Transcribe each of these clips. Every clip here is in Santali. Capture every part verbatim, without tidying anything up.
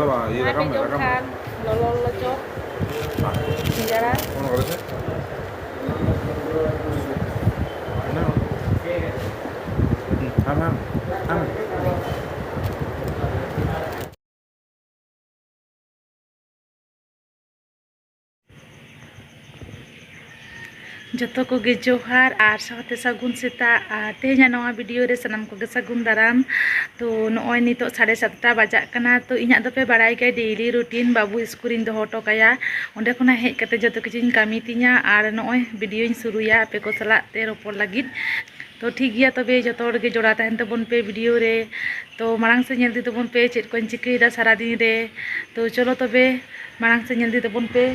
ᱵᱟᱝ, ᱤᱭᱟᱹ ᱟᱨ ᱨᱟᱠᱟᱵ ᱢᱮ, ᱡᱚᱢ ᱨᱟᱠᱟᱵ ᱢᱮ᱾ ᱠᱷᱟᱱ ᱞᱚᱞᱚ ᱞᱚᱞᱚ ᱪᱚᱯ, ᱥᱤᱸᱜᱟᱲᱟ᱾ ᱚᱱᱟ ᱠᱚᱨᱮ ᱥᱮ? ᱦᱮᱱᱟᱜᱼᱟ᱾ ᱦᱩᱸ, ᱟᱢ, ᱟᱢ, ᱟᱢ᱾ ᱡᱚᱛᱚ ᱠᱚᱜᱮ ᱡᱚᱦᱟᱨ ᱟᱨ ᱥᱟᱶᱛᱮ ᱥᱟᱹᱜᱩᱱ ᱥᱮᱛᱟᱜ᱾ ᱟᱨ ᱛᱮᱦᱮᱧᱟᱜ ᱱᱚᱣᱟ ᱵᱷᱤᱰᱤᱭᱳ ᱨᱮ ᱥᱟᱱᱟᱢ ᱠᱚᱜᱮ ᱥᱟᱹᱜᱩᱱ ᱫᱟᱨᱟᱢ᱾ ᱛᱚ, ᱱᱚᱜᱼᱚᱭ ᱱᱤᱛᱚᱜ ᱥᱟᱲᱮ ᱥᱟᱛᱴᱟ ᱵᱟᱡᱟᱜ ᱠᱟᱱᱟ᱾ ᱛᱚ, ᱤᱧᱟᱹᱜ ᱫᱚᱯᱮ ᱵᱟᱲᱟᱭ ᱜᱮᱭᱟ, ᱰᱮᱭᱞᱤ ᱨᱩᱴᱤᱱ ᱵᱟᱹᱵᱩ ᱥᱠᱩᱞ ᱨᱤᱧ ᱫᱚᱦᱚ ᱦᱚᱴᱚ ᱠᱟᱭᱟ᱾ ᱚᱸᱰᱮ ᱠᱷᱚᱱᱟᱜ ᱦᱮᱡ ᱠᱟᱛᱮ ᱡᱚᱛᱚ ᱠᱤᱪᱷᱩᱧ ᱠᱟᱹᱢᱤ ᱛᱤᱧᱟ ᱟᱨ ᱱᱚᱜᱼᱚᱭ ᱵᱷᱤᱰᱤᱭᱳᱧ ᱥᱩᱨᱩᱭᱟ ᱟᱯᱮ ᱠᱚ ᱥᱟᱞᱟᱜ ᱛᱮ ᱨᱚᱯᱚᱲ ᱞᱟᱹᱜᱤᱫ᱾ ᱛᱚ, ᱴᱷᱤᱠ ᱜᱮᱭᱟ, ᱛᱚᱵᱮ ᱡᱚᱛᱚ ᱦᱚᱲ ᱜᱮ ᱡᱚᱲᱟᱣ ᱛᱟᱦᱮᱱ ᱛᱟᱵᱚᱱ ᱯᱮ ᱵᱷᱤᱰᱤᱭᱳ ᱨᱮ᱾ ᱛᱚ, ᱢᱟᱲᱟᱝ ᱥᱮᱫ ᱧᱮᱞ ᱤᱫᱤ ᱛᱟᱵᱚᱱ ᱯᱮ ᱪᱮᱫ ᱠᱚᱧ ᱪᱤᱠᱟᱹᱭᱮᱫᱟ ᱥᱟᱨᱟᱫᱤᱱ ᱨᱮ᱾ ᱛᱚ, ᱪᱚᱞᱚ ᱛᱚᱵᱮ ᱢᱟᱲᱟᱝ ᱥᱮᱫ ᱧᱮᱞ ᱤᱫᱤ ᱛᱟᱵᱚᱱ ᱯᱮ᱾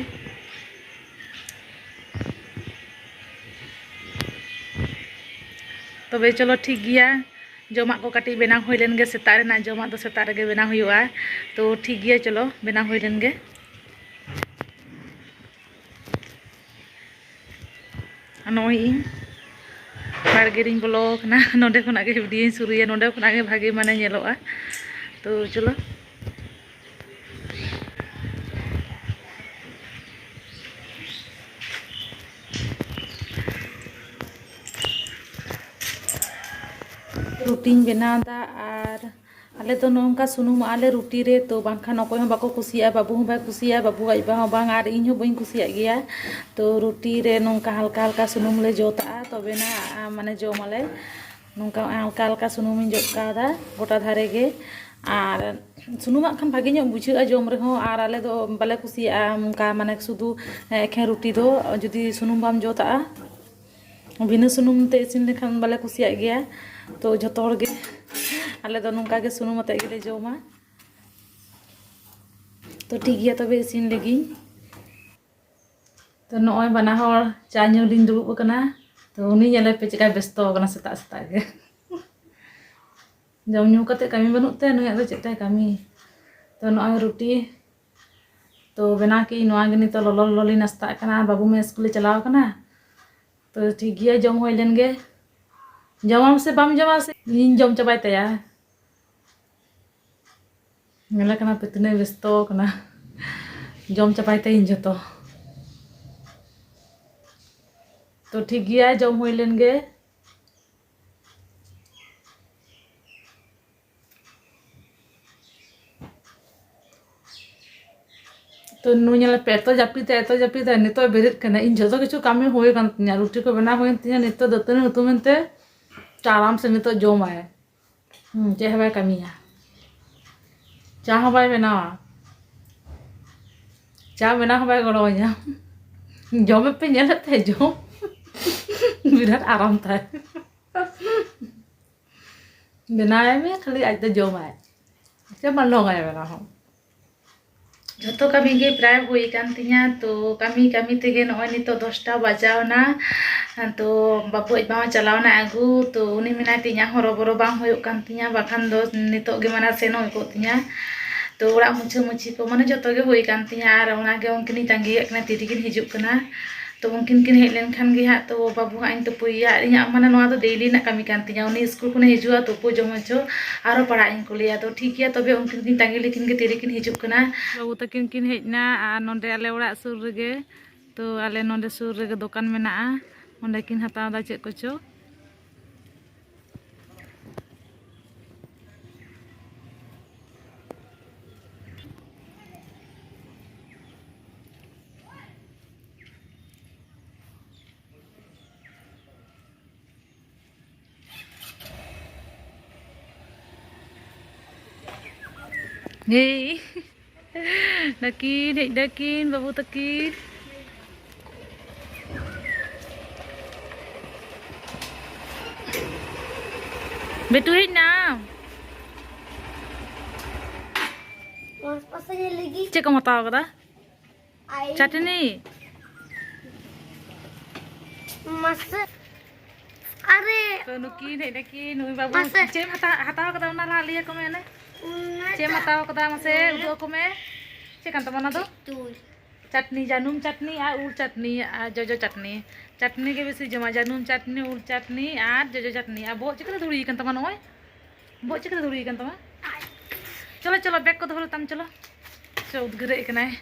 ᱛᱚᱵᱮ ᱪᱚᱞᱚ, ᱴᱷᱤᱠ ᱜᱮᱭᱟ, ᱡᱚᱢᱟᱜ ᱠᱚ ᱠᱟᱹᱴᱤᱡ ᱵᱮᱱᱟᱣ ᱦᱩᱭ ᱞᱮᱱ ᱜᱮ᱾ ᱥᱮᱛᱟᱜ ᱨᱮᱱᱟᱜ ᱡᱚᱢᱟᱜ ᱫᱚ ᱥᱮᱛᱟᱜ ᱨᱮᱜᱮ ᱵᱮᱱᱟᱣ ᱦᱩᱭᱩᱜᱼᱟ᱾ ᱛᱚ, ᱴᱷᱤᱠ ᱜᱮᱭᱟ, ᱪᱚᱞᱚ, ᱵᱮᱱᱟᱣ ᱦᱩᱭ ᱞᱮᱱ ᱜᱮ᱾ ᱟᱨ ᱱᱚᱜᱼᱚᱭ ᱤᱧ ᱵᱟᱲᱜᱮ ᱨᱤᱧ ᱵᱚᱞᱚ ᱟᱠᱟᱱᱟ᱾ ᱱᱚᱸᱰᱮ ᱠᱷᱚᱱᱟᱜ ᱜᱮ ᱵᱷᱤᱰᱤᱭᱳᱧ ᱥᱩᱨᱩᱭᱟ, ᱱᱚᱸᱰᱮ ᱠᱷᱚᱱᱟᱜ ᱜᱮ ᱵᱷᱟᱜᱮ ᱢᱟᱱᱮ ᱧᱮᱞᱚᱜᱼᱟ᱾ ᱛᱚ, ᱪᱚᱞᱚ᱾ ᱨᱩᱴᱤᱧ ᱵᱮᱱᱟᱣ ᱮᱫᱟ᱾ ᱟᱨ ᱟᱞᱮ ᱫᱚ ᱱᱚᱝᱠᱟ ᱥᱩᱱᱩᱢᱟᱜᱼᱟ ᱞᱮ ᱨᱩᱴᱤ ᱨᱮ, ᱛᱚ ᱵᱟᱝᱠᱷᱟᱱ ᱚᱠᱚᱭ ᱦᱚᱸ ᱵᱟᱠᱚ ᱠᱩᱥᱤᱭᱟᱜᱼᱟ, ᱵᱟᱹᱵᱩ ᱦᱚᱸ ᱵᱟᱭ ᱠᱩᱥᱤᱭᱟᱜᱼᱟ, ᱵᱟᱹᱵᱩ ᱟᱡ ᱵᱟ ᱦᱚᱸ ᱵᱟᱝ, ᱟᱨ ᱤᱧ ᱦᱚᱸ ᱵᱟᱹᱧ ᱠᱩᱥᱤᱭᱟᱜ ᱜᱮᱭᱟ᱾ ᱛᱚ, ᱨᱩᱴᱤ ᱨᱮ ᱱᱚᱝᱠᱟ ᱦᱟᱞᱠᱟ ᱦᱟᱞᱠᱟ ᱥᱩᱱᱩᱢ ᱞᱮ ᱡᱚᱛᱟᱜᱼᱟ, ᱛᱚᱵᱮᱱᱟ, ᱟ, ᱢᱟᱱᱮ, ᱡᱚᱢᱟᱞᱮ᱾ ᱱᱚᱝᱠᱟ ᱦᱟᱞᱠᱟ ᱦᱟᱞᱠᱟ ᱥᱩᱱᱩᱢᱤᱧ ᱡᱚᱫ ᱠᱟᱣᱫᱟ ᱜᱚᱴᱟ ᱫᱷᱟᱨᱮ ᱜᱮ᱾ ᱟᱨ ᱥᱩᱱᱩᱢᱟᱜ ᱠᱷᱟᱱ ᱵᱷᱟᱜᱮ ᱧᱚᱜ ᱵᱩᱡᱷᱟᱹᱜᱼᱟ ᱡᱚᱢ ᱨᱮᱦᱚᱸ, ᱟᱨ ᱟᱞᱮ ᱫᱚ ᱵᱟᱞᱮ ᱠᱩᱥᱤᱭᱟᱜᱼᱟ ᱚᱱᱠᱟ, ᱢᱟᱱᱮ, ᱥᱩᱫᱷᱩ, ᱮ, ᱮᱠᱷᱮᱱ ᱨᱩᱴᱤ ᱫᱚ᱾ ᱡᱩᱫᱤ ᱥᱩᱱᱩᱢ ᱵᱟᱢ ᱡᱚᱛᱟᱜᱼᱟ, ᱵᱤᱱᱟᱹ ᱥᱩᱱᱩᱢ ᱛᱮ ᱤᱥᱤᱱ ᱞᱮᱠᱷᱟᱱ ᱵᱟᱞᱮ ᱠᱩᱥᱤᱭᱟᱜ ᱜᱮᱭᱟ᱾ ᱛᱚ, ᱡᱷᱚᱛᱚ ᱦᱚᱲ ᱜᱮ ᱟᱞᱮ ᱫᱚ ᱱᱚᱝᱠᱟ ᱜᱮ ᱥᱩᱱᱩᱢ ᱟᱛᱮᱫ ᱜᱮᱞᱮ ᱡᱚᱢᱟ᱾ ᱛᱚ, ᱴᱷᱤᱠ ᱜᱮᱭᱟ, ᱛᱚᱵᱮ ᱤᱥᱤᱱ ᱞᱮᱜᱤᱧ᱾ ᱛᱚ, ᱱᱚᱜᱼᱚᱭ ᱵᱟᱱᱟ ᱦᱚᱲ ᱪᱟ ᱧᱩ ᱞᱤᱧ ᱫᱩᱲᱩᱵ ᱟᱠᱟᱱᱟ᱾ ᱛᱚ, ᱩᱱᱤ ᱧᱮᱞᱮ ᱯᱮ ᱪᱮᱠᱟᱭ ᱵᱮᱥᱛᱚ ᱟᱠᱟᱱᱟ ᱥᱮᱛᱟᱜ ᱥᱮᱛᱟᱜ ᱜᱮ᱾ ᱡᱚᱢ ᱧᱩ ᱠᱟᱛᱮ ᱠᱟᱹᱢᱤ ᱵᱟᱹᱱᱩᱜ ᱛᱮ ᱱᱩᱭᱟᱜ ᱫᱚ ᱪᱮᱫ ᱛᱟᱭ ᱠᱟᱹᱢᱤ᱾ ᱛᱚ, ᱱᱚᱜᱼᱚᱭ ᱨᱩᱴᱤ ᱛᱚ ᱵᱮᱱᱟᱣ ᱠᱮᱜᱼᱟᱹᱧ, ᱱᱚᱣᱟ ᱜᱮ ᱱᱤᱛᱚᱜ ᱞᱚᱞᱚ ᱞᱚᱞᱚ ᱞᱤᱧ ᱱᱟᱥᱛᱟᱜ ᱠᱟᱱᱟ᱾ ᱟᱨ ᱵᱟᱹᱵᱩ ᱢᱟ ᱥᱠᱩᱞᱮ ᱪᱟᱞᱟᱣ ᱠᱟᱱᱟ᱾ ᱛᱚ, ᱴᱷᱤᱠ ᱜᱮᱭᱟ, ᱡᱚᱢ ᱦᱩᱭ ᱞᱮᱱ ᱜᱮ᱾ ᱡᱚᱢᱟᱢ ᱥᱮ ᱵᱟᱢ ᱡᱚᱢᱟ, ᱥᱮ ᱤᱧ ᱡᱚᱢ ᱪᱟᱵᱟᱭ ᱛᱟᱭᱟ? ᱧᱮᱞᱮ ᱠᱟᱱᱟ ᱯᱮ ᱛᱤᱱᱟᱹᱜ ᱵᱮᱥᱛᱚ ᱠᱟᱱᱟ᱾ ᱡᱚᱢ ᱪᱟᱵᱟᱭ ᱛᱟᱹᱭᱤᱧ ᱡᱷᱚᱛᱚ᱾ ᱛᱚ ᱴᱷᱤᱠ ᱜᱮᱭᱟ, ᱡᱚᱢ ᱦᱩᱭ ᱞᱮᱱ ᱜᱮ᱾ ᱛᱚ ᱱᱩᱭ ᱧᱮᱞᱮ ᱯᱮ, ᱮᱛᱚ ᱡᱟᱹᱯᱤᱫᱟ, ᱮᱛᱚ ᱡᱟᱹᱯᱤᱫᱟ, ᱱᱤᱛᱚᱜ ᱵᱮᱨᱮᱫ ᱠᱟᱱᱟ᱾ ᱤᱧ ᱡᱷᱚᱛᱚ ᱠᱤᱪᱷᱩ ᱠᱟᱹᱢᱤ ᱦᱩᱭ ᱟᱠᱟᱱ ᱛᱤᱧᱟᱹ, ᱨᱩᱴᱤ ᱠᱚ ᱵᱮᱱᱟᱣ ᱦᱩᱭᱮᱱ ᱛᱤᱧᱟᱹ, ᱱᱤᱛᱚᱜ ᱫᱟᱹᱛᱟᱹᱱᱤ ᱦᱩᱛᱩᱢ ᱮᱱᱛᱮ ᱟᱨᱟᱢ ᱥᱮ ᱱᱤᱛᱚᱜ ᱡᱚᱢᱟᱭ᱾ ᱦᱩᱸ, ᱪᱮᱫ ᱦᱚᱸ ᱵᱟᱭ ᱠᱟᱹᱢᱤᱭᱟ᱾ ᱪᱟ ᱦᱚᱸ ᱵᱟᱭ ᱵᱮᱱᱟᱣᱟ᱾ ᱪᱟ ᱵᱮᱱᱟᱣ ᱦᱚᱸ ᱵᱟᱭ ᱜᱚᱲᱚᱣᱟᱹᱧᱟ᱾ ᱡᱚᱢᱮᱫ ᱯᱮ ᱧᱮᱞᱮᱫ ᱛᱟᱭ ᱡᱚᱢ᱾ ᱵᱤᱨᱟᱴ ᱟᱨᱟᱢ ᱛᱟᱭ᱾ ᱵᱮᱱᱟᱣᱟᱭ ᱢᱮ, ᱠᱷᱟᱹᱞᱤ ᱟᱡ ᱫᱚ ᱡᱚᱢᱟᱭ᱾ ᱪᱮᱫ ᱵᱟᱝ ᱞᱚᱝᱟᱭ ᱵᱮᱱᱟᱣ ᱦᱚᱸ᱾ ᱡᱷᱚᱛᱚ ᱠᱟᱹᱢᱤ ᱜᱮ ᱯᱨᱟᱭ ᱦᱩᱭ ᱟᱠᱟᱱ ᱛᱤᱧᱟ᱾ ᱛᱚ ᱠᱟᱹᱢᱤ ᱠᱟᱹᱢᱤ ᱛᱮᱜᱮ ᱱᱚᱜᱼᱚᱭ ᱱᱤᱛᱚᱜ ᱫᱚᱥᱴᱟ ᱵᱟᱡᱟᱣ ᱮᱱᱟ᱾ ᱛᱚ ᱵᱟᱹᱵᱩ ᱟᱡ ᱵᱟᱵᱟ ᱪᱟᱞᱟᱣ ᱮᱱᱟ ᱟᱹᱜᱩ, ᱛᱚ ᱩᱱᱤ ᱢᱮᱱᱟᱭ ᱛᱮ ᱤᱧᱟᱹᱜ ᱦᱚᱸ ᱦᱚᱨᱚᱵᱚᱨᱚ ᱵᱟᱝ ᱦᱩᱭᱩᱜ ᱠᱟᱱ ᱛᱤᱧᱟ, ᱵᱟᱠᱷᱟᱱ ᱫᱚ ᱱᱤᱛᱚᱜ ᱜᱮ ᱢᱟᱱᱮ ᱥᱮᱱ ᱦᱩᱭ ᱠᱚᱜ ᱛᱤᱧᱟ᱾ ᱛᱚ ᱚᱲᱟᱜ ᱢᱩᱪᱷᱟᱹ ᱢᱩᱪᱷᱤ ᱠᱚ ᱢᱟᱱᱮ ᱡᱷᱚᱛᱚ ᱜᱮ ᱦᱩᱭ ᱟᱠᱟᱱ ᱛᱤᱧᱟ, ᱟᱨ ᱚᱱᱟᱜᱮ ᱩᱱᱠᱤᱱᱤᱧ ᱛᱟᱺᱜᱤᱭᱮᱫ ᱠᱤᱱᱟ ᱛᱤᱨᱮᱠᱤᱱ ᱦᱤᱡᱩᱜ ᱠᱟᱱᱟ᱾ ᱛᱚ ᱩᱱᱠᱤᱱ ᱠᱤᱱ ᱦᱮᱡ ᱞᱮᱱᱠᱷᱟᱱ ᱜᱮ ᱦᱟᱸᱜ ᱛᱚ ᱵᱟᱹᱵᱩ ᱦᱟᱸᱜ ᱤᱧ ᱛᱩᱯᱩᱭᱮᱭᱟ, ᱟᱨ ᱤᱧᱟᱹᱜ ᱢᱟᱱᱮ ᱱᱚᱣᱟ ᱫᱚ ᱰᱮᱞᱤ ᱨᱮᱱᱟᱜ ᱠᱟᱹᱢᱤ ᱠᱟᱱ ᱛᱤᱧᱟ᱾ ᱩᱱᱤ ᱥᱠᱩᱞ ᱠᱷᱚᱱᱮ ᱦᱤᱡᱩᱜᱼᱟ, ᱛᱩᱯᱩ ᱡᱚᱢ ᱦᱚᱪᱚ, ᱟᱨᱚ ᱯᱟᱲᱦᱟᱜ ᱤᱧ ᱠᱩᱞᱮᱭᱟ᱾ ᱛᱚ ᱴᱷᱤᱠ ᱜᱮᱭᱟ, ᱛᱚᱵᱮ ᱩᱱᱠᱤᱱ ᱠᱤᱱ ᱛᱟᱺᱜᱤ ᱞᱮᱠᱤᱱ ᱜᱮ ᱛᱤᱨᱮᱠᱤᱱ ᱦᱤᱡᱩᱜ ᱠᱟᱱᱟ᱾ ᱵᱟᱹᱵᱩ ᱛᱟᱹᱠᱤᱱ ᱠᱤᱱ ᱦᱮᱡ ᱮᱱᱟ, ᱟᱨ ᱱᱚᱸᱰᱮ ᱟᱞᱮ ᱚᱲᱟᱜ ᱥᱩᱨ ᱨᱮᱜᱮ, ᱛᱚ ᱟᱞᱮ ᱱᱚᱸᱰᱮ ᱥᱩᱨ ᱨᱮᱜᱮ ᱫᱚᱠᱟᱱ ᱢᱮᱱᱟᱜᱼᱟ, ᱚᱸᱰᱮ ᱠᱤᱱ ᱦᱟᱛᱟᱣ ᱮᱫᱟ ᱪᱮᱫ ᱠᱚᱪᱚ᱾ ᱦᱮᱭ, ᱱᱟᱹᱠᱤᱱ ᱦᱮᱡ ᱱᱟᱹᱠᱤᱱ ᱵᱟᱹᱵᱩ ᱛᱟᱹᱠᱤᱱ᱾ ᱵᱮᱴᱩ ᱦᱮᱡ ᱱᱟᱢ? ᱢᱟᱥ ᱯᱟᱥᱮ ᱧᱮᱞ ᱞᱟᱹᱜᱤᱫ᱾ ᱪᱮᱫ ᱠᱚᱢ ᱦᱟᱛᱟᱣ ᱠᱟᱫᱟ? ᱟᱭ᱾ ᱪᱟᱹᱴᱱᱤ᱾ ᱢᱟᱥᱮ᱾ ᱟᱨᱮ᱾ ᱛᱚ ᱱᱩᱠᱤᱱ ᱦᱮᱡ ᱱᱟᱹᱠᱤᱱ, ᱱᱩᱭ ᱵᱟᱹᱵᱩ᱾ ᱢᱟᱥᱮ᱾ ᱪᱮᱫ ᱮᱢ ᱦᱟᱛᱟᱣ, ᱦᱟᱛᱟᱣ ᱠᱟᱫᱟ ᱚᱱᱟ ᱞᱟᱦᱟ ᱞᱟᱹᱭ ᱟᱠᱚ ᱢᱮ ᱚᱱᱮ? ᱚᱱᱟ ᱪᱮᱫ ᱮᱢ ᱪᱟ-, ᱦᱟᱛᱟᱣ ᱠᱟᱫᱟ ᱢᱟᱥᱮ ᱩᱫᱩᱜ ᱟᱠᱚ ᱢᱮ᱾ ᱪᱮᱫ ᱠᱟᱱ ᱛᱟᱢᱟ ᱚᱱᱟ ᱫᱚ? ᱛᱩᱭ᱾ ᱪᱟᱹᱴᱱᱤ, ᱡᱟᱹᱱᱩᱢ ᱪᱟᱹᱴᱱᱤ ᱟᱨ ᱩᱞ ᱪᱟᱹᱴᱱᱤ ᱟᱨ ᱡᱚᱡᱚ ᱪᱟᱹᱴᱱᱤ᱾ ᱪᱟᱹᱴᱱᱤ ᱜᱮ ᱵᱮᱥᱤ ᱡᱚᱢᱟ, ᱡᱟᱹᱱᱩᱢ ᱪᱟᱹᱴᱱᱤ, ᱩᱞ ᱪᱟᱹᱴᱱᱤ ᱟᱨ ᱡᱚᱡᱚ ᱪᱟᱹᱴᱱᱤ᱾ ᱟᱨ ᱵᱚᱦᱚᱜ ᱪᱤᱠᱟᱹᱛᱮ ᱫᱷᱩᱲᱤ ᱟᱠᱟᱱ ᱛᱟᱢᱟ ᱱᱚᱜᱼᱚᱭ? ᱵᱚᱦᱚᱜ ᱪᱤᱠᱟᱹᱛᱮ ᱫᱷᱩᱲᱤ ᱟᱠᱟᱱ ᱛᱟᱢᱟ? ᱪᱚᱞᱚ, ᱪᱚᱞᱚ, ᱵᱮᱜᱽ ᱠᱚ ᱫᱚᱦᱚ ᱞᱮᱛᱟᱢ, ᱪᱚᱞᱚ᱾ ᱪᱚ, ᱩᱫᱽᱜᱟᱹᱨᱮᱫ ᱠᱟᱱᱟᱭ᱾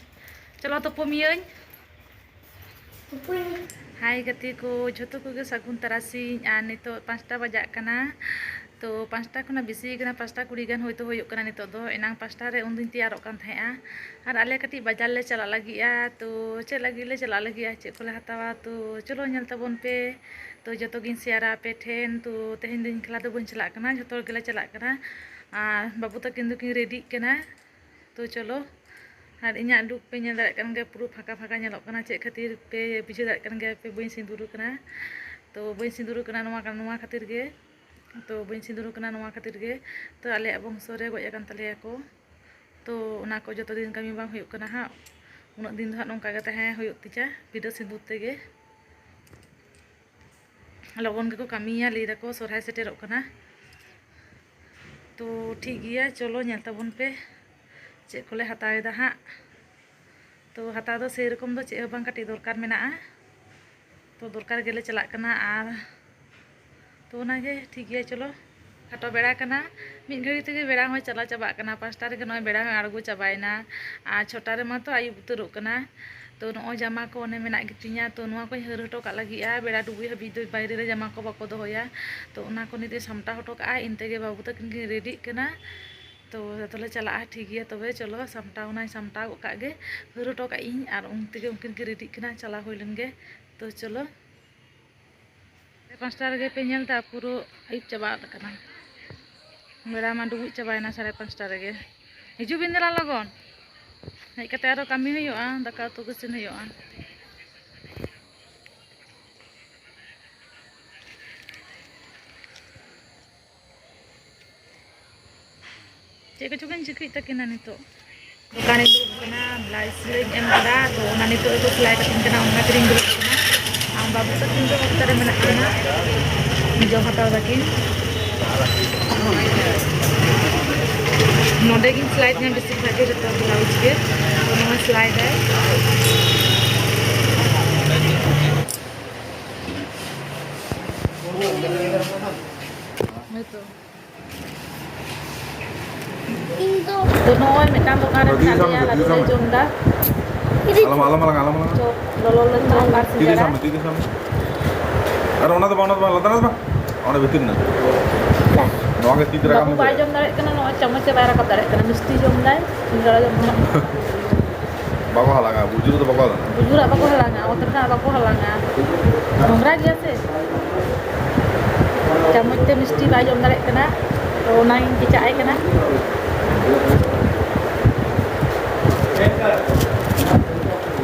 ᱪᱚᱞᱚ, ᱛᱩᱯᱩ ᱢᱤᱭᱟᱹᱧ᱾ ᱦᱟᱭ ᱜᱟᱛᱮ ᱠᱚ, ᱡᱷᱚᱛᱚ ᱠᱚᱜᱮ ᱥᱟᱹᱜᱩᱱ ᱛᱟᱨᱟᱥᱤᱧ᱾ ᱟᱨ ᱱᱤᱛᱚᱜ ᱯᱟᱸᱪᱴᱟ ᱵᱟᱡᱟᱜ ᱠᱟᱱᱟ᱾ ᱛᱚ, ᱯᱟᱸᱪᱴᱟ ᱠᱷᱚᱱᱟᱜ ᱵᱮᱥᱤ ᱠᱟᱱᱟ, ᱯᱟᱸᱪᱴᱟ ᱠᱩᱲᱤ ᱜᱟᱱ ᱦᱚᱭᱛᱳ ᱦᱩᱭᱩᱜ ᱠᱟᱱᱟ ᱱᱤᱛᱚᱜ ᱫᱚ᱾ ᱮᱱᱟᱝ ᱯᱟᱸᱪᱴᱟ ᱨᱮ ᱩᱱᱫᱩᱧ ᱛᱮᱭᱟᱨᱚᱜ ᱠᱟᱱ ᱛᱟᱦᱮᱸᱜᱼᱟ᱾ ᱟᱨ ᱟᱞᱮ ᱠᱟᱹᱴᱤᱡ ᱵᱟᱡᱟᱨ ᱞᱮ ᱪᱟᱞᱟᱜ ᱞᱟᱹᱜᱤᱫᱼᱟ᱾ ᱛᱚ, ᱪᱮᱫ ᱞᱟᱹᱜᱤᱫ ᱞᱮ ᱪᱟᱞᱟᱜ ᱞᱟᱹᱜᱤᱫᱼᱟ, ᱪᱮᱫ ᱠᱚᱞᱮ ᱦᱟᱛᱟᱣᱟ, ᱛᱚ, ᱪᱚᱞᱚ ᱧᱮᱞ ᱛᱟᱵᱚᱱ ᱯᱮ᱾ ᱛᱚ, ᱡᱚᱛᱚ ᱜᱤᱧ ᱥᱮᱭᱟᱨᱟ ᱟᱯᱮ ᱴᱷᱮᱱ᱾ ᱛᱚ, ᱛᱮᱦᱮᱧ ᱫᱚ ᱤᱧ ᱮᱠᱞᱟ ᱫᱚ ᱵᱟᱹᱧ ᱪᱟᱞᱟᱜ ᱠᱟᱱᱟ, ᱡᱷᱚᱛᱚ ᱦᱚᱲ ᱜᱮᱞᱮ ᱪᱟᱞᱟᱜ ᱠᱟᱱᱟ᱾ ᱟᱨ ᱵᱟᱹᱵᱩ ᱛᱟᱹᱠᱤᱱ ᱫᱚᱠᱤᱱ ᱨᱮᱰᱤᱜ ᱠᱟᱱᱟ᱾ ᱛᱚ, ᱪᱚᱞᱚ᱾ ᱟᱨ ᱤᱧᱟᱹᱜ ᱞᱩᱠ ᱯᱮ ᱧᱮᱞ ᱫᱟᱲᱮᱭᱟᱜ ᱠᱟᱱ ᱜᱮᱭᱟ, ᱯᱩᱨᱟᱹ ᱯᱷᱟᱸᱠᱟ ᱯᱷᱟᱸᱠᱟ ᱧᱮᱞᱚᱜ ᱠᱟᱱᱟ᱾ ᱪᱮᱫ ᱠᱷᱟᱹᱛᱤᱨ ᱯᱮ ᱵᱩᱡᱷᱟᱹᱣ ᱫᱟᱲᱮᱭᱟᱜ ᱠᱟᱱ ᱜᱮᱭᱟ ᱯᱮ, ᱵᱟᱹᱧ ᱥᱤᱸᱫᱩᱨ ᱠᱟᱱᱟ᱾ ᱛᱚ, ᱵᱟᱹᱧ ᱥᱤᱸᱫᱩᱨ ᱠᱟᱱᱟ ᱱᱚᱣᱟ, ᱱᱚᱣᱟ ᱠᱷᱟᱹᱛᱤᱨ ᱜᱮ᱾ ᱛᱚ, ᱵᱟᱹᱧ ᱥᱤᱸᱫᱩᱨ ᱠᱟᱱᱟ ᱱᱚᱣᱟ ᱠᱷᱟᱹᱛᱤᱨ ᱜᱮ᱾ ᱛᱚ, ᱟᱞᱮᱭᱟᱜ ᱵᱚᱝᱥᱚ ᱨᱮ ᱜᱚᱡ ᱟᱠᱟᱱ ᱛᱟᱞᱮᱭᱟ ᱠᱚ᱾ ᱛᱚ, ᱚᱱᱟ ᱠᱚ ᱡᱚᱛᱚ ᱫᱤᱱ ᱠᱟᱹᱢᱤ ᱵᱟᱝ ᱦᱩᱭᱩᱜ ᱠᱟᱱᱟ ᱦᱟᱸᱜ, ᱩᱱᱟᱹᱜ ᱫᱤᱱ ᱫᱚ ᱦᱟᱸᱜ ᱱᱚᱝᱠᱟ ᱜᱮ ᱛᱟᱦᱮᱸ ᱦᱩᱭᱩᱜ ᱛᱤᱧᱟ ᱵᱤᱱᱟᱹ ᱥᱤᱸᱫᱩᱨ ᱛᱮᱜᱮ᱾ ᱞᱚᱜᱚᱱ ᱜᱮᱠᱚ ᱠᱟᱹᱢᱤᱭᱟ, ᱞᱟᱹᱭ ᱫᱟᱠᱚ ᱥᱚᱨᱦᱟᱭ ᱥᱮᱴᱮᱨᱚᱜ ᱠᱟᱱᱟ᱾ ᱛᱚ, ᱴᱷᱤᱠ ᱜᱮᱭᱟ, ᱪᱚᱞᱚ ᱧᱮᱞ ᱛᱟᱵᱚᱱ ᱯᱮ ᱪᱮᱫ ᱠᱚᱞᱮ ᱦᱟᱛᱟᱣ ᱮᱫᱟ ᱦᱟᱸᱜ᱾ ᱛᱚ, ᱦᱟᱛᱟᱣ ᱫᱚ ᱥᱮᱨᱚᱠᱚᱢ ᱫᱚ ᱪᱮᱫ ᱦᱚᱸ ᱵᱟᱝ, ᱠᱟᱹᱴᱤᱡ ᱫᱚᱨᱠᱟᱨ ᱢᱮᱱᱟᱜᱼᱟ᱾ ᱛᱚ, ᱫᱚᱨᱠᱟᱨ ᱜᱮᱞᱮ ᱪᱟᱞᱟᱜ ᱠᱟᱱᱟ᱾ ᱟᱨ ᱛᱚ, ᱚᱱᱟᱜᱮ ᱴᱷᱤᱠ ᱜᱮᱭᱟ, ᱪᱚᱞᱚ᱾ ᱠᱷᱟᱴᱚ ᱵᱮᱲᱟ ᱠᱟᱱᱟ, ᱢᱤᱫ ᱜᱷᱟᱹᱲᱤ ᱛᱮᱜᱮ ᱵᱮᱲᱟ ᱦᱚᱸᱭ ᱪᱟᱞᱟᱣ ᱪᱟᱵᱟᱜ ᱠᱟᱱᱟ᱾ ᱯᱟᱸᱪᱴᱟ ᱨᱮᱜᱮ ᱱᱚᱜᱼᱚᱭ ᱵᱮᱲᱟ ᱦᱚᱸᱭ ᱟᱬᱜᱚ ᱪᱟᱵᱟᱭᱮᱱᱟ᱾ ᱟᱨ ᱪᱷᱚᱴᱟ ᱨᱮᱢᱟ ᱛᱚ ᱟᱹᱭᱩᱵ ᱩᱛᱟᱹᱨᱚᱜ ᱠᱟᱱᱟ᱾ ᱛᱚ, ᱱᱚᱜᱼᱚᱭ ᱡᱟᱢᱟ ᱠᱚ ᱚᱱᱮ ᱢᱮᱱᱟᱜ ᱜᱮᱛᱤᱧᱟ, ᱛᱚ, ᱱᱚᱣᱟ ᱠᱚᱧ ᱦᱟᱹᱨ ᱦᱚᱴᱚ ᱠᱟᱜ ᱞᱟᱹᱜᱤᱫᱼᱟ᱾ ᱵᱮᱲᱟ ᱰᱩᱵᱩᱡ ᱦᱟᱹᱵᱤᱡ ᱫᱚ ᱵᱟᱭᱨᱮ ᱨᱮ ᱡᱟᱢᱟ ᱠᱚ ᱵᱟᱠᱚ ᱫᱚᱦᱚᱭᱟ᱾ ᱛᱚ, ᱚᱱᱟ ᱠᱚ ᱱᱤᱛᱚᱜ ᱥᱟᱢᱴᱟᱣ ᱦᱚᱴᱚ ᱠᱟᱜᱼᱟ, ᱤᱱ ᱛᱮᱜᱮ ᱵᱟᱹᱵᱩ ᱛᱟᱹᱠᱤᱱ ᱠᱤᱱ ᱨᱮᱰᱤᱜ ᱠᱟᱱᱟ᱾ ᱛᱚ, ᱡᱚᱛᱚ ᱞᱮ ᱪᱟᱞᱟᱜᱼᱟ, ᱴᱷᱤᱠ ᱜᱮᱭᱟ᱾ ᱛᱚᱵᱮ ᱪᱚᱞᱚ, ᱥᱟᱢᱴᱟᱣ ᱚᱱᱟᱧ ᱥᱟᱢᱴᱟᱣ ᱜᱚᱫ ᱠᱟᱜ ᱜᱮ, ᱦᱟᱹᱨ ᱦᱚᱴᱚ ᱠᱟᱜ ᱤᱧ, ᱟᱨ ᱩᱱ ᱛᱮᱜᱮ ᱩᱱᱠᱤᱱ ᱠᱤᱱ ᱨᱮᱰᱤᱜ ᱠᱟᱱᱟ, ᱪᱟᱞᱟᱣ ᱦᱩᱭ ᱞᱮᱱ ᱜᱮ᱾ ᱛᱚ, ᱪᱚᱞᱚ᱾ ᱥᱟᱲᱮ ᱯᱟᱸᱪᱴᱟ ᱨᱮᱜᱮ ᱯᱮ ᱧᱮᱞ ᱮᱫᱟ, ᱯᱩᱨᱟᱹ ᱟᱹᱭᱩᱵ ᱪᱟᱵᱟ ᱟᱠᱟᱱᱟ᱾ ᱵᱮᱲᱟ ᱢᱟ ᱰᱩᱵᱩᱡ ᱪᱟᱵᱟᱭᱮᱱᱟ ᱥᱟᱲᱮ ᱯᱟᱸᱪᱴᱟ ᱨᱮᱜᱮ᱾ ᱦᱤᱡᱩᱜ ᱵᱤᱱ ᱫᱮᱞᱟ ᱞᱚᱜᱚᱱ᱾ ᱦᱮᱡ ᱠᱟᱛᱮ ᱟᱨᱚ ᱠᱟᱹᱢᱤ ᱦᱩᱭᱩᱜᱼᱟ, ᱫᱟᱠᱟ ᱩᱛᱩ ᱠᱚ ᱤᱥᱤᱱ ᱦᱩᱭᱩᱜᱼᱟ᱾ ᱪᱮᱫ ᱠᱚᱪᱚ ᱠᱤᱱ ᱪᱤᱠᱟᱹᱭᱮᱫ ᱛᱟᱹᱠᱤᱱᱟ ᱱᱤᱛᱚᱜ᱾ ᱫᱚᱠᱟᱱ ᱨᱤᱧ ᱫᱩᱲᱩᱵ ᱠᱟᱱᱟ, ᱵᱞᱟᱣᱩᱡᱽ ᱥᱤᱞᱟᱹᱭᱤᱧ ᱮᱢ ᱠᱟᱫᱟ, ᱛᱚ ᱚᱱᱟ ᱱᱤᱛᱚᱜ ᱜᱮᱠᱚ ᱥᱤᱞᱟᱭ ᱠᱟᱹᱛᱤᱧ ᱠᱟᱱᱟ, ᱚᱱᱟ ᱛᱮᱞᱤᱧ ᱫᱩᱲᱩᱵ ᱠᱟᱱᱟ᱾ ᱟᱨ ᱵᱟᱹᱵᱩ ᱛᱟᱹᱠᱤᱱ ᱫᱚ ᱚᱠᱛᱚ ᱨᱮ ᱢᱮᱱᱟᱜ ᱠᱤᱱᱟ, ᱡᱚᱢ ᱦᱟᱛᱟᱣ ᱫᱟᱹᱠᱤᱱ᱾ ᱱᱚᱰᱮ ᱜᱤᱧ ᱥᱤᱞᱟᱭ ᱛᱤᱧᱟ ᱵᱮᱥᱤᱨ ᱵᱷᱟᱜᱽ ᱜᱮ, ᱡᱚᱛᱚ ᱵᱞᱟᱣᱩᱡᱽ ᱜᱮ᱾ ᱛᱚ ᱱᱚᱣᱟ ᱥᱤᱞᱟᱭ ᱫᱟᱭ᱾ ᱦᱳᱭᱛᱚ᱾ ᱤᱧ ᱫᱚ ᱛᱚ ᱱᱚᱜᱼᱚᱭ ᱢᱤᱫᱴᱟᱝ ᱫᱚᱠᱟᱱ ᱨᱮ ᱢᱮᱱᱟᱜ ᱞᱮᱭᱟ, ᱞᱟᱹᱰᱩ ᱞᱮ ᱡᱚᱢ ᱮᱫᱟ᱾ ᱟᱞᱚᱢ, ᱟᱞᱚᱢ ᱦᱟᱞᱟᱝᱟ, ᱟᱞᱚᱢ ᱦᱟᱞᱟᱝᱟ᱾ ᱪᱚᱯ, ᱞᱚᱞᱚ ᱞᱚᱞᱚ ᱪᱚᱯ ᱟᱨ ᱛᱤ ᱫᱚ ᱥᱤᱸᱜᱟᱲᱟ᱾ ᱥᱟᱵ ᱢᱮ, ᱛᱤ ᱫᱚ ᱥᱟᱵ ᱢᱮ᱾ ᱟᱨ ᱚᱱᱟ ᱫᱚ ᱵᱟᱝ, ᱚᱱᱟ ᱫᱚ ᱵᱟᱝ, ᱞᱟᱛᱟᱨ ᱨᱮ ᱫᱚ ᱵᱟᱝ᱾ ᱚᱸᱰᱮ ᱵᱷᱤᱛᱤᱨ ᱨᱮ ᱱᱟ᱾ ᱱᱚᱣᱟ ᱜᱮ ᱛᱤ ᱛᱮ ᱨᱟᱠᱟᱵ ᱵᱟᱹᱵᱩ ᱢᱮ᱾ ᱵᱟᱭ ᱡᱚᱢ ᱫᱟᱲᱮᱭᱟᱜ ᱠᱟᱱᱟ, ᱱᱚᱜᱼᱚᱭ ᱪᱟᱢᱚᱪ ᱮ ᱵᱟᱭ ᱨᱟᱠᱟᱵ ᱫᱟᱲᱮᱭᱟᱜ ᱠᱟᱱᱟ, ᱢᱤᱥᱴᱤ ᱡᱚᱢ ᱫᱟᱭ, ᱥᱤᱸᱜᱟᱲᱟ ᱡᱚᱢ ᱫᱟᱭ᱾ ᱵᱟᱠᱚ ᱦᱟᱞᱟᱝᱟ, ᱵᱩᱡᱩᱨ ᱫᱚ ᱵᱟᱠᱚ ᱦᱟᱞᱟᱝᱟ᱾ ᱵᱩᱡᱩᱨᱟᱜ ᱵᱟᱠᱚ ᱦᱟᱞᱟᱝᱟ, ᱚᱛ ᱨᱮᱱᱟᱜ ᱵᱟᱠᱚ ᱦᱟᱞᱟᱝᱟ᱾ ᱱᱚᱝᱨᱟ ᱜᱮᱭᱟ ᱥᱮ᱾ ᱪᱟᱢᱚᱪ ᱛᱮ ᱢᱤᱥᱴᱤ ᱵᱟᱭ ᱡᱚᱢ ᱫᱟᱲᱮᱭᱟᱜ ᱠᱟᱱᱟ, ᱛᱚ ᱚᱱᱟᱜᱤᱧ ᱠᱮᱪᱟᱜ ᱟᱭ ᱠᱟᱱᱟ᱾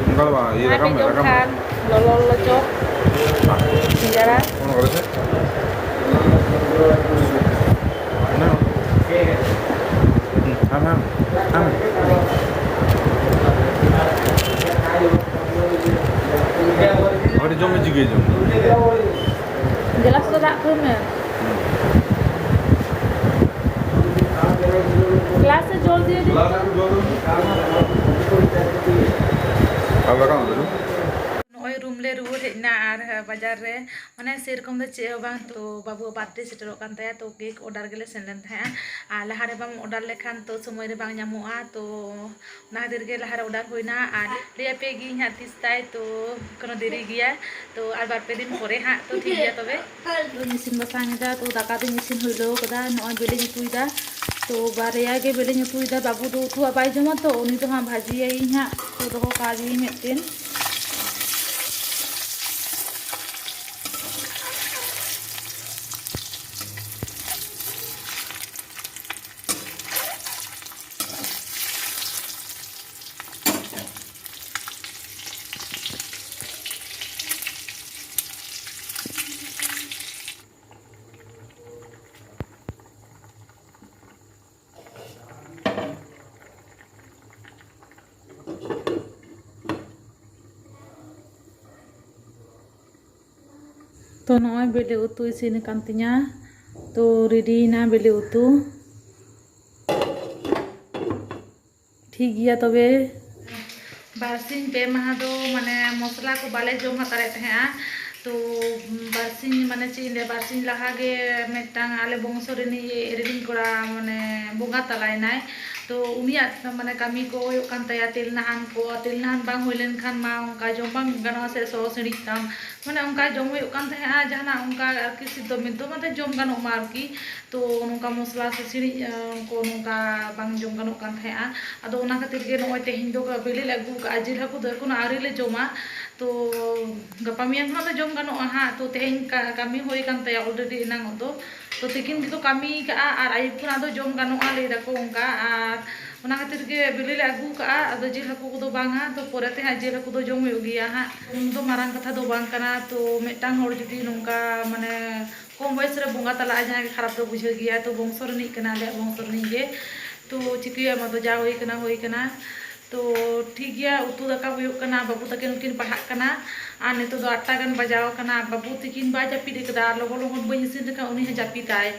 ᱚᱱᱠᱟ ᱫᱚ ᱵᱟᱝ, ᱤᱭᱟᱹ ᱚᱱᱟ ᱨᱟᱠᱟᱵ ᱜᱮ ᱢᱮ, ᱡᱚᱢ ᱨᱟᱠᱟᱵ ᱢᱮ᱾ ᱠᱷᱟᱱ ᱞᱚᱞᱚ ᱞᱚᱞᱚ ᱪᱚᱯ, ᱥᱤᱸᱜᱟᱲᱟ᱾ ᱚᱱᱟ ᱠᱚᱨᱮ ᱥᱮ? ᱦᱮᱸ, ᱦᱮᱸ, ᱦᱮᱸ᱾ ᱟᱹᱰᱤ ᱡᱚᱢ ᱢᱮ, ᱪᱤᱠᱟᱹᱭ ᱡᱚᱢ? ᱜᱮᱞᱟᱥ ᱨᱮ ᱫᱟᱜ ᱠᱷᱟᱹᱲ ᱢᱮ᱾ ᱜᱮᱞᱟᱥ ᱨᱮ ᱡᱚᱞ ᱫᱤᱭᱮ ᱫᱤᱱ᱾ ᱟᱨ ᱫᱟᱠᱟ ᱩᱛᱩ? ᱱᱚᱜᱼᱚᱭ ᱨᱩᱢ ᱞᱮ ᱨᱩᱣᱟᱹᱲ ᱦᱮᱡ ᱮᱱᱟ ᱟᱨ ᱵᱟᱡᱟᱨ ᱨᱮ ᱢᱟᱱᱮ ᱥᱮᱨᱚᱠᱚᱢ ᱫᱚ ᱪᱮᱫ ᱦᱚᱸ ᱵᱟᱝ, ᱛᱚ ᱵᱟᱹᱵᱩᱣᱟᱜ ᱵᱟᱨᱛᱷᱰᱮ ᱥᱮᱴᱮᱨᱚᱜ ᱠᱟᱱ ᱛᱟᱭᱟ, ᱛᱚ ᱠᱮᱠ ᱚᱰᱟᱨ ᱜᱮᱞᱮ ᱥᱮᱱ ᱞᱮᱱ ᱛᱟᱦᱮᱸᱜᱼᱟ᱾ ᱟᱨ ᱞᱟᱦᱟ ᱨᱮ ᱵᱟᱢ ᱚᱰᱟᱨ ᱞᱮᱠᱷᱟᱱ ᱛᱚ ᱥᱚᱢᱚᱭ ᱨᱮ ᱵᱟᱝ ᱧᱟᱢᱚᱜᱼᱟ, ᱛᱚ ᱚᱱᱟ ᱠᱷᱟᱹᱛᱤᱨ ᱜᱮ ᱞᱟᱦᱟ ᱨᱮ ᱚᱰᱟᱨ ᱦᱩᱭᱱᱟ᱾ ᱟᱨ ᱞᱟᱹᱭ ᱟᱯᱮ ᱜᱤᱧ ᱦᱟᱸᱜ ᱛᱤᱥ ᱛᱟᱭ, ᱛᱚ ᱠᱳᱱᱳ ᱫᱮᱨᱤ ᱜᱮᱭᱟ, ᱛᱚ ᱟᱨ ᱵᱟᱨ ᱯᱮ ᱫᱤᱱ ᱯᱚᱨᱮ ᱦᱟᱸᱜ, ᱛᱚ ᱴᱷᱤᱠ ᱜᱮᱭᱟ ᱛᱚᱵᱮ᱾ ᱤᱥᱤᱱ ᱵᱟᱥᱟᱝ ᱮᱫᱟ, ᱛᱚ ᱫᱟᱠᱟ ᱫᱚᱧ ᱤᱥᱤᱱ ᱦᱩᱭᱞᱟᱹᱣ ᱠᱟᱫᱟ, ᱱᱚᱜᱼᱚᱭ ᱵᱮᱞᱮᱧ ᱩᱛᱩᱭᱮᱫᱟ, ᱛᱚ ᱵᱟᱨᱭᱟ ᱜᱮ ᱵᱮᱞᱮᱧ ᱩᱛᱩᱭᱮᱫᱟ᱾ ᱵᱟᱹᱵᱩ ᱫᱚ ᱩᱛᱩᱣᱟᱜ ᱵᱟᱭ ᱡᱚᱢᱟ, ᱛᱚ ᱩᱱᱤ ᱫᱚ ᱦᱟᱸᱜ ᱵᱷᱟᱹᱡᱤᱭᱟᱭᱤᱧ ᱦᱟᱸᱜ, ᱛᱚ ᱫᱚᱦᱚ ᱠᱟᱜ ᱜᱤᱭᱟᱹᱧ ᱢᱤᱫᱴᱮᱱ᱾ ᱛᱚ ᱱᱚᱜᱼᱚᱭ ᱵᱤᱞᱤ ᱩᱛᱩ ᱤᱥᱤᱱ ᱟᱠᱟᱱ ᱛᱤᱧᱟ᱾ ᱛᱚ ᱨᱮᱰᱤᱭᱮᱱᱟ ᱵᱤᱞᱤ ᱩᱛᱩ᱾ ᱴᱷᱤᱠ ᱜᱮᱭᱟ ᱛᱚᱵᱮ᱾ ᱵᱟᱨᱥᱤᱧ ᱯᱮ ᱢᱟᱦᱟ ᱫᱚ ᱢᱟᱱᱮ ᱢᱚᱥᱞᱟ ᱠᱚ ᱵᱟᱞᱮ ᱡᱚᱢ ᱦᱟᱛᱟᱲᱮᱫ ᱛᱟᱦᱮᱸᱜᱼᱟ, ᱛᱚ ᱵᱟᱨᱥᱤᱧ, ᱢᱟᱱᱮ ᱪᱮᱫ ᱤᱧ ᱞᱟᱹᱭᱟ, ᱵᱟᱨᱥᱤᱧ ᱞᱟᱦᱟ ᱜᱮ ᱢᱤᱫᱴᱟᱝ ᱟᱞᱮ ᱵᱚᱝᱥᱚ ᱨᱤᱱᱤᱡ ᱨᱤᱱᱤᱡ ᱠᱚᱲᱟ ᱢᱟᱱᱮ ᱵᱚᱸᱜᱟ ᱛᱟᱞᱟᱭᱮᱱᱟᱭ᱾ ᱛᱚ ᱩᱱᱤᱭᱟᱜ ᱢᱟᱱᱮ ᱠᱟᱹᱢᱤ ᱠᱚ ᱦᱩᱭᱩᱜ ᱠᱟᱱ ᱛᱟᱭᱟ, ᱛᱮᱞ ᱱᱟᱦᱟᱱ ᱠᱚ, ᱛᱮᱞ ᱱᱟᱦᱟᱱ ᱵᱟᱝ ᱦᱩᱭ ᱞᱮᱱᱠᱷᱟᱱ ᱢᱟ ᱚᱱᱠᱟ ᱡᱚᱢ ᱵᱟᱝ ᱜᱟᱱᱚᱜᱼᱟ ᱥᱮ, ᱥᱚ ᱥᱤᱬᱤᱡ ᱛᱟᱢ, ᱢᱟᱱᱮ ᱚᱱᱠᱟ ᱡᱚᱢ ᱦᱩᱭᱩᱜ ᱠᱟᱱ ᱛᱟᱦᱮᱸᱜᱼᱟ ᱡᱟᱦᱟᱱᱟᱜ ᱚᱱᱠᱟ ᱟᱨᱠᱤ ᱥᱤᱫᱽᱫᱷᱚ ᱢᱤᱫᱽᱫᱷᱚ, ᱢᱟᱱᱮ ᱡᱚᱢ ᱜᱟᱱᱚᱜ ᱢᱟ ᱟᱨᱠᱤ᱾ ᱛᱚ ᱱᱚᱝᱠᱟ ᱢᱚᱥᱞᱟ ᱥᱮ ᱥᱤᱬᱤᱡ ᱠᱚ ᱱᱚᱝᱠᱟ ᱵᱟᱝ ᱡᱚᱢ ᱜᱟᱱᱚᱜ ᱠᱟᱱ ᱛᱟᱦᱮᱸᱜᱼᱟ᱾ ᱟᱫᱚ ᱚᱱᱟ ᱠᱷᱟᱹᱛᱤᱨ ᱜᱮ ᱱᱚᱜᱼᱚᱭ ᱛᱮᱦᱮᱧ ᱫᱚ ᱵᱤᱞᱤ ᱞᱮ ᱟᱹᱜᱩ ᱠᱟᱜᱼᱟ, ᱡᱤᱞ ᱦᱟᱹᱠᱩ ᱫᱚ ᱮᱠᱷᱚᱱᱳ ᱟᱹᱣᱨᱤ ᱞᱮ ᱡᱚᱢᱟ᱾ ᱛᱚ ᱜᱟᱯᱟ ᱢᱮᱭᱟᱝ ᱠᱷᱚᱱᱟᱜ ᱫᱚ ᱡᱚᱢ ᱜᱟᱱᱚᱜᱼᱟ ᱦᱟᱸᱜ᱾ ᱛᱚ ᱛᱮᱦᱮᱧ ᱠᱟ- ᱠᱟᱹᱢᱤ ᱦᱩᱭ ᱠᱟᱱ ᱛᱟᱭᱟ already ᱮᱱᱟᱝᱚᱜ ᱫᱚ᱾ ᱛᱚ ᱛᱤᱠᱤᱱ ᱜᱮᱠᱚ ᱠᱟᱹᱢᱤ ᱠᱟᱜᱼᱟ ᱟᱨ ᱟᱹᱭᱩᱵ ᱠᱷᱚᱱᱟᱜ ᱫᱚ ᱡᱚᱢ ᱜᱟᱱᱚᱜᱼᱟ ᱞᱟᱹᱭ ᱫᱟᱠᱚ ᱚᱱᱠᱟ᱾ ᱟᱨ ᱚᱱᱟ ᱠᱷᱟᱹᱛᱤᱨ ᱜᱮ ᱵᱤᱞᱤ ᱞᱮ ᱟᱹᱜᱩ ᱠᱟᱜᱼᱟ, ᱟᱫᱚ ᱡᱤᱞ ᱦᱟᱹᱠᱩ ᱠᱚᱫᱚ ᱵᱟᱝᱟ᱾ ᱛᱚ ᱯᱚᱨᱮᱛᱮ ᱦᱟᱸᱜ ᱡᱤᱞ ᱦᱟᱹᱠᱩ ᱫᱚ ᱡᱚᱢ ᱦᱩᱭᱩᱜ ᱜᱮᱭᱟ ᱦᱟᱸᱜ᱾ ᱚᱱᱟ ᱫᱚ ᱢᱟᱨᱟᱝ ᱠᱟᱛᱷᱟ ᱫᱚ ᱵᱟᱝ ᱠᱟᱱᱟ᱾ ᱛᱚ ᱢᱤᱫᱴᱟᱝ ᱦᱚᱲ ᱡᱩᱫᱤ ᱱᱚᱝᱠᱟ ᱢᱟᱱᱮ ᱠᱚᱢ ᱵᱚᱭᱮᱥ ᱨᱮ ᱵᱚᱸᱜᱟ ᱛᱟᱞᱟᱜᱼᱟ, ᱡᱟᱦᱟᱸᱭ ᱜᱮ ᱠᱷᱟᱨᱟᱯ ᱫᱚ ᱵᱩᱡᱷᱟᱹᱣ ᱜᱮᱭᱟ᱾ ᱛᱚ ᱵᱚᱝᱥᱚ ᱨᱤᱱᱤᱡ ᱠᱟᱱᱟ, ᱟᱞᱮᱭᱟᱜ ᱵᱚᱝᱥᱚ ᱨᱤᱱᱤᱡ ᱜᱮ᱾ ᱛᱚ ᱪᱤᱠᱟᱹᱭᱟᱢ, ᱟᱫᱚ ᱡᱟ ᱦᱩᱭ ᱠᱟᱱᱟ ᱦᱩᱭ ᱠᱟᱱᱟ᱾ ᱛᱚ ᱴᱷᱤᱠ ᱜᱮᱭᱟ, ᱩᱛᱩ ᱫᱟᱠᱟ ᱦᱩᱭᱩᱜ ᱠᱟᱱᱟ, ᱵᱟᱹᱵᱩ ᱛᱟᱹᱠᱤᱱ ᱠᱤᱱ ᱯᱟᱲᱦᱟᱜ ᱠᱟᱱᱟ᱾ ᱟᱨ ᱱᱤᱛᱚᱜ ᱫᱚ ᱟᱴᱴᱟ ᱜᱟᱱ ᱵᱟᱡᱟᱣ ᱠᱟᱱᱟ, ᱵᱟᱹᱵᱩ ᱛᱤᱠᱤᱱ ᱵᱟᱭ ᱡᱟᱹᱯᱤᱫ ᱟᱠᱟᱫᱟ, ᱟᱨ ᱞᱚᱜᱚᱱ ᱞᱚᱜᱚᱱ ᱵᱟᱹᱧ ᱤᱥᱤᱱ ᱞᱮᱠᱷᱟᱱ ᱩᱱᱤ ᱦᱚᱸ ᱡᱟᱹᱯᱤᱫᱟᱭ᱾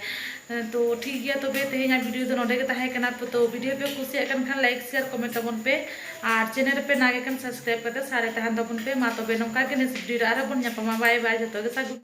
ᱛᱚ ᱴᱷᱤᱠ ᱜᱮᱭᱟ, ᱛᱚᱵᱮ ᱛᱮᱦᱮᱧᱟᱜ video ᱫᱚ ᱱᱚᱰᱮ ᱜᱮ ᱛᱟᱦᱮᱸ ᱠᱟᱱᱟ᱾ ᱛᱚ video ᱯᱮ ᱠᱩᱥᱤᱭᱟᱜ ᱠᱟᱱ ᱠᱷᱟᱱ like, share, comment ᱛᱟᱵᱚᱱ ᱯᱮ, ᱟᱨ channel ᱨᱮᱯᱮ ᱱᱟᱣᱟ ᱜᱮ ᱠᱷᱟᱱ subscribe ᱠᱟᱛᱮ ᱥᱟᱨᱮ ᱛᱟᱦᱮᱱ ᱛᱟᱵᱚᱱ ᱯᱮ᱾ ᱢᱟ ᱛᱚᱵᱮ ᱱᱚᱝᱠᱟ ᱜᱮ next video ᱨᱮ ᱟᱨᱦᱚᱸ ᱵᱚᱱ ᱧᱟᱯᱟᱢᱟ᱾ Bye bye, ᱡᱚᱛᱚ ᱜᱮ ᱥᱟᱹᱜᱩᱱ᱾